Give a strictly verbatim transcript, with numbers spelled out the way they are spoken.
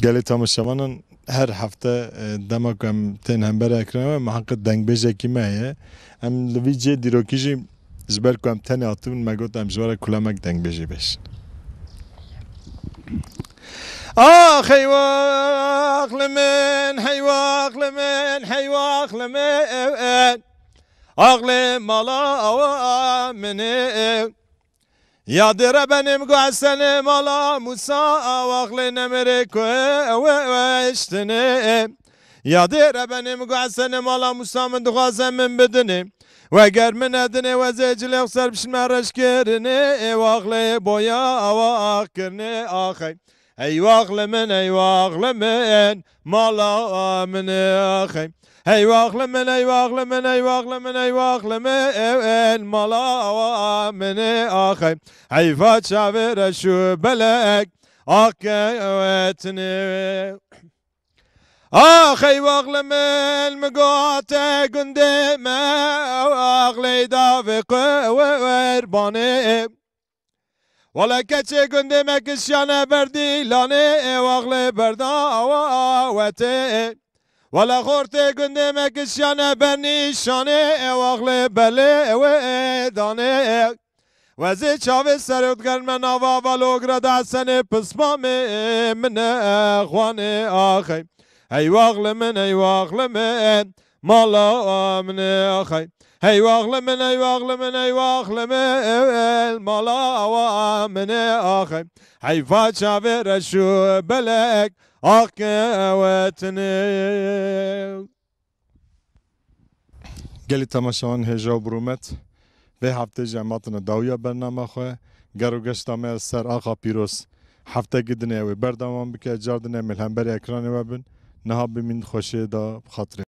Gelê temaşevanan, her hefte, e, dema ku em tên hemberê ekranê we, miheqî dengbêjekî me heye. Em li vî cihê dîrokî jî, ji ber ku em tenê hatibûn, me got em ji we re kulemek dengbêjî bêjin. Ax hey wax li min, hey wax li min, hey wax li min. Axlê mala awa min e. Yadê rebenim guhsenê mala Musa, axlê nemirê ku ew eştinê. Yadê rebenim guhsenê mala Musa, min dixwaze min bidinê. Weger min nedinê, wezê cilê xser bişime reşkirinê. Axlê boya awa ax kirnê axey. Hey wax li min, hey wax li min, mala min axey. Hey wax li min, hey wax li min, hey wax li min, hey wax li min, mala min axey. Heyfa çavê reş û belek, ax kewetine. Ax hey wax li min, mi gote gundê me, ax leyda vê qurbanê. Wele keçê gundê me kişiyane ber dîlanê, ê wax lê berda awa awetê. Wele xortê gundê me kişiyane ber nîşanê, ê wax lê belê wê danê. Wezê çavê serê û digerme nava valogra da senê pismamê min xwanê axey. Hey wax li min, hey wax li min, mala min axey. Hey wax li min, hey wax li min, hey wax li min, mala awa min axey. Heyfa çavê reş û belek, ax kewetine. Gelî temaşevan hêja û birûmet, vê heftê jî em hatine dawiya bernama xwe. Ger û geşta me ser Axa Pîroz heftekî dinê ew ê berdewam bike, car dinê em ê li hemberî ekranê we bin. Niha bimîn xweşiyê da bi xatirê.